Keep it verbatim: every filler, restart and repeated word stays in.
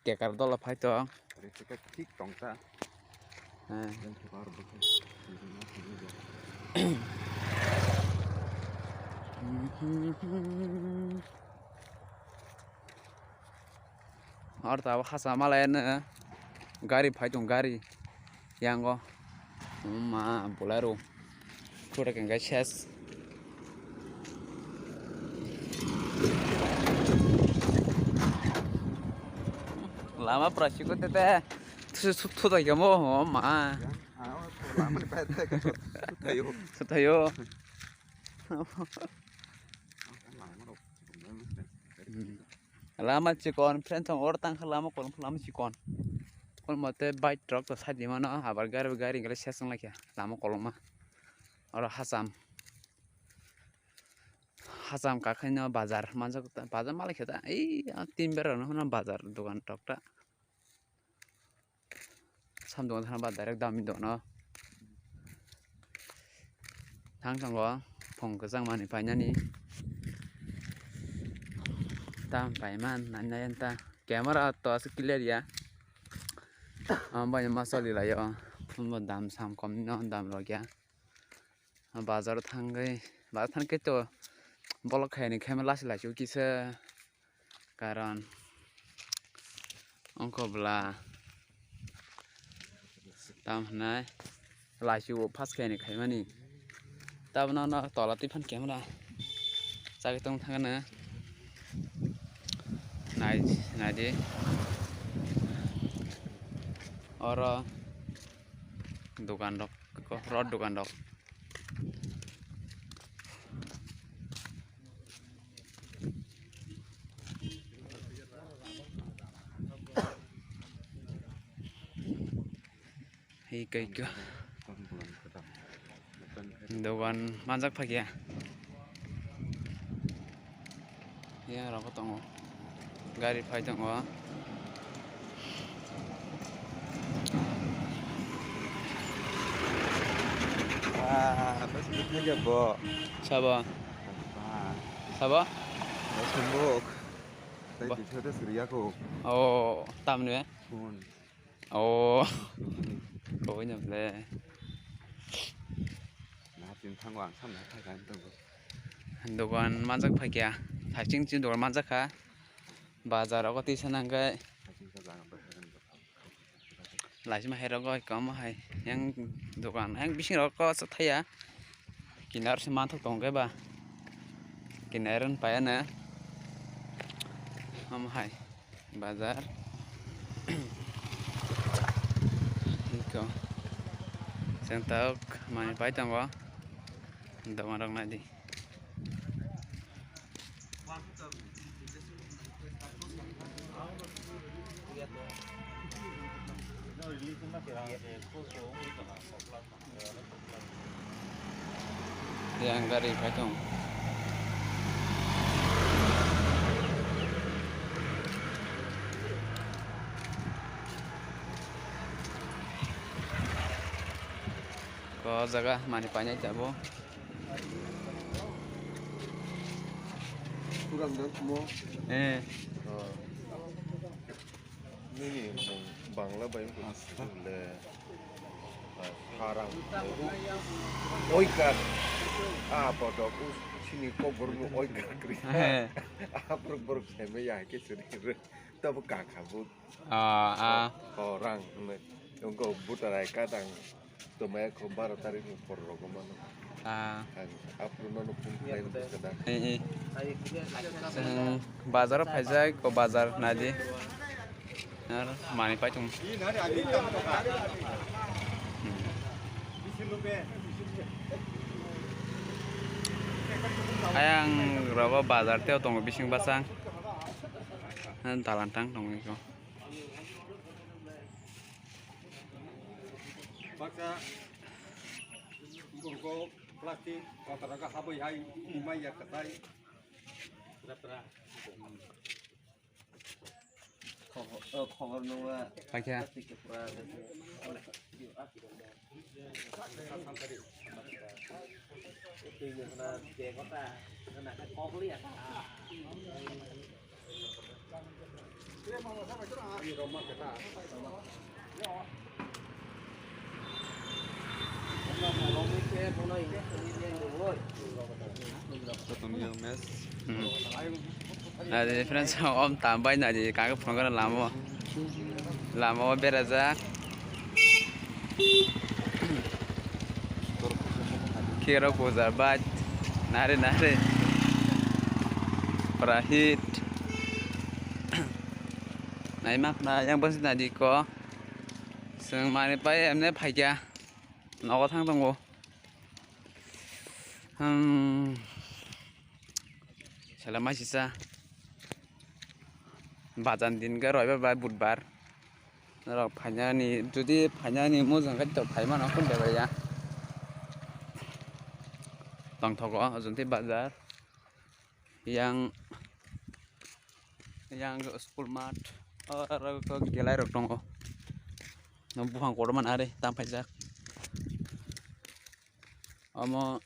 kekar dola phai tong. Rikhe thik tongsa. Or ta hasa malai gari phai tong gari. Yango. Ma Bolero. Pura kengkai ses. Lama pura siko tete. Thusu thutai kamo ma. Thutai yo. Lama chikon, friend, tong or tang kha lama kolom lama chikon. Kolom te bike truck to side di mano, abar gari gari gari ses wng laikya lama koloma. Oro hasam. Hasam kakhaino bazar manjak ta, bazar malai khe ta. Ei, ah, tin bera no hwnna bazar dogan tok ta. Sam dogan thangna ba direct dam dono. Thang thango phung kwchang mani painani. Tam paiman nai nai ta. Camera to aswk clear ya. Am bai ma soli laio. Phun bo dam sam kom no dam rok ya. Bazar thangwi, bazar thangkhe to bolok khaini khaima lachi lachi kisa karon ongkho bwla tam hwnai lachi o first khaini khaimani tabno no tola twi phan camera chagwi tong thangna nai naidi oro dogan rok. Ko rot dogan rok. Hei kai ko. Dogan manjak phakia. Yang rok tongo. Gari phai tongo. Ah, bas bukni je bo. Sabo. Ah. Sabo? Bas buk. Tai Bo. Di chota suriya ko. Oh, tamni. Phone. Oh. Kowai na ble. Na tin thango ang samna thai kan tongo. Dogan manjak phaikya. Thaising chin dogan manjak kha. Bazar ogo tisa nangkhe. Thaising sa jaga bai hagan bai. Laisima hai rogo kamo hai. Yang dogan yang bising rogo sa thaya. Kinar se manthok tong khe ba. Kinar ron paya na. Amo hai. Bazar. Iko. Seng tok mani pai tongo. Dogan rok nai di. Yang gari phai tong. Ko jaga mani painai tabuk. Kurang dan semua. Eh. Oh. Nini mung Bangla bai wngkha le, ah, harang, oikar, ah, bodok, us, sini kok borok no oikar kri. He. Ah, borok, borok seme ya ke sini re. Tabo kakha bu. Ah, ah. Harang, ne. Wngkha buta rai kadang. Tomaya ko baro tarikh ni por rogo mano. Ah. Ang aphuru nono phone khlai rwkha da. Eh, eh. Chwng bazar o phaijak, ko bazar naidi. Ar mani pai tong. Ayang rogo bazar teo tongo bising bwsang. Dalan tang tongo iko. Baksa borok plastic kotor khe habwi hai mai ya kwtai. Khobor, oh, khobor nungya. Paikha. Plastic khe pura. Joto miyang match. Hmm. Nadi friends, om tambai nadi kaka phone kana lamo. Lamo berajak. Kero kujar bat. Nare nare. Prahit. Naimak na yang basi nadi ko. Seng mani pai emne phaikya. Nogo thang tongo. Hmm. Sala masisa. Bajan din ga roibar bai budbar. Norok phainani, jodi phainani mujang khe to phaimano kun bebaya. Tongthogo, Ajunti bazar. Yang, yang school mat, oro kok gelai rok tongo. No buphang kotorma nari tam phaijak. Omo